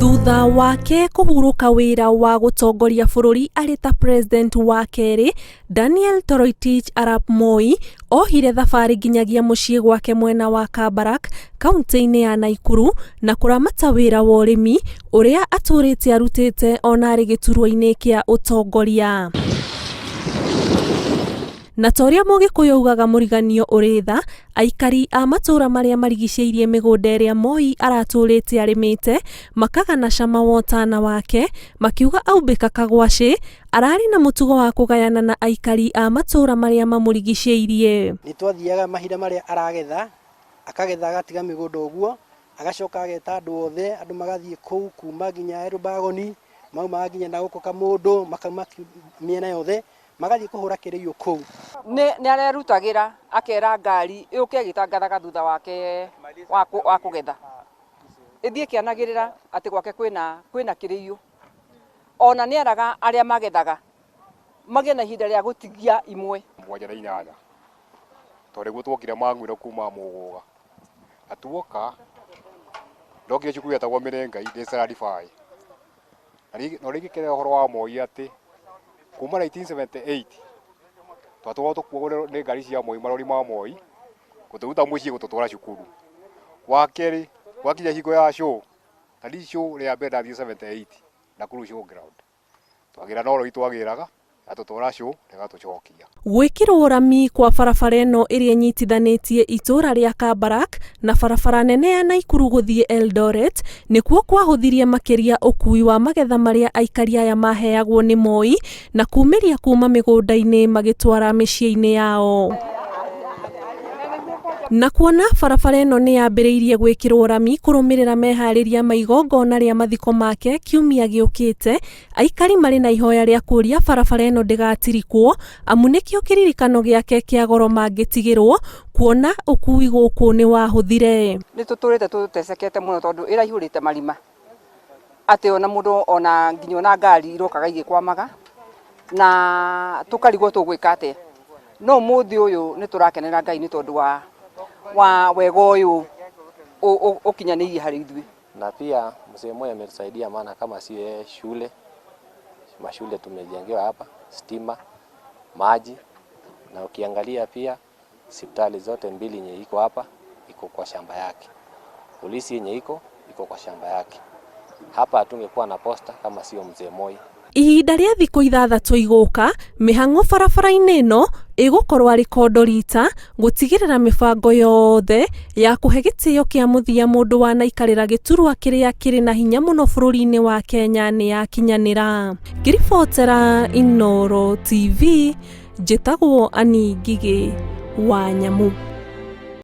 Thutha wake kũhurũka wĩra wa gũtongoria bũrũri arĩ ta president wa kerĩ, Daniel Toroitich arap Moi ohire thabarĩ nginyagia mũciĩ gwake mwena wa Kabarak, kaunti-inĩ ya Naikuru na kũramata wĩra wa ũrĩmi ũrĩa atũrĩte arutĩte ona arĩ gĩturwa-inĩ kĩa ũtongoria. Na ta ũrĩa Mũgĩkũyũ augaga mũriganio ũrĩ tha, aikari a matũũra marĩa marigicĩirie mĩgũnda ĩrĩa Moi aratũrĩte arĩmĩte makagana cama wa ũtana wake, makiuga aumbĩka kagwacĩ ararĩ na mũtugo wa kũgayana na aikari a matũũra marĩa mamũrigicĩirie. Nĩ twathiaga mahinda marĩa aragetha, akagetha agatiga mĩgũnda ũguo, agacoka ageta andũ othe, andũ magathiĩ kũu kuma nginya Elubagoni, maumaga nginya na gũkũ Kamũndũ, makauma mĩena yothe, magathiĩ kũhũra kĩrĩiũ kũu. Nĩ arerutagĩra akera ngari yũke ĩgĩtangathaga thutha wake wa kũgetha, ĩthiĩ ĩkĩanagĩrĩra atĩ gwake kwĩna kĩrĩiũ. Ona nĩ eraga arĩa magethaga magĩe na ihinda rĩa gũtigia imwe. 78 tondũ nĩguo twokire Mang'uĩro kuma Mũgũga na tuoka ndokire cukuru yetagwo Mĩrĩngai ndĩ Sararibai na rĩngĩ ũhoro wa Moi atĩ kuma 1978 twatũragwo tũkuagwo nĩ ngari cia Moi, marori ma Moi gũtũruta mũciĩ gũtũtwara cukuru. Wa kerĩ gwakinya hingo ya show, ta niĩ show rĩa mbere ndathiĩ 78 Nakuru show ground, twagĩra no rori twagĩraga gatũtwara show rĩgatũcokia. Gwĩkĩrwo rami kwa barabara ĩno ĩrĩa ĩnyitithanĩtie itũũra rĩa Kabarak na barabara nene ya Naikuru gũthiĩ Eldoret nĩkuo kwahũthirie makĩria ũkui wa magetha marĩa aikari aya maheagwo nĩ Moi na kumĩria kuma mĩgũnda-inĩ magĩtwara mĩciĩ-inĩ yao. Na kuona barabara ĩno nĩ yambĩrĩirie gwĩkĩrwo rami kũrũmĩrĩra meharĩria ma igongona rĩa mathiko make kiumia gĩũkĩte, aikari marĩ na ihoya rĩa kũria barabara ĩno ndĩgatirikwo amu nĩkĩo kĩririkano gĩake kĩa goro mangĩtigĩrwo kuona ũkui gũkũ nĩ wahũthire. Nĩ tũtũrĩte tũtecekete mũno tondũ ĩraihũrĩte marima atĩ ona mũndũ ona nginya ona ngari irokaga igĩkwamaga na tũkarigwo tũgwĩka atĩa. No ũmũthĩ ũyũ nĩ tũrakenera Ngai nĩ tondũ wa wega ũyũ ũkinyanĩirie harĩ ithuĩ. Na pia mzee Moi ametusaidia, maana kama si yeye shule, mashule tumejengewa hapa, stima, maji, na ukiangalia pia hospitali zote mbili yenye iko hapa iko kwa shamba yake, polisi yenye iko kwa shamba yake. Hapa hatungekuwa na posta kama sio mzee Moi. Ihinda rĩa thikũ 6 igũka, mĩhang'o barabara-inĩ ĩno ĩgũkorwo arĩ kondorita gũtigĩrĩra mĩbango yothe ya kũhe gĩtĩo kĩa mũthia mũndũ wanaikarĩra gĩturwa kĩrĩa kĩrĩ na hinya mũno bũrũri-inĩ wa Kenya nĩ yakinyanĩra. Ngĩribotera Inooro TV, njĩtagwo Annie Ngigĩ wa Nyamu.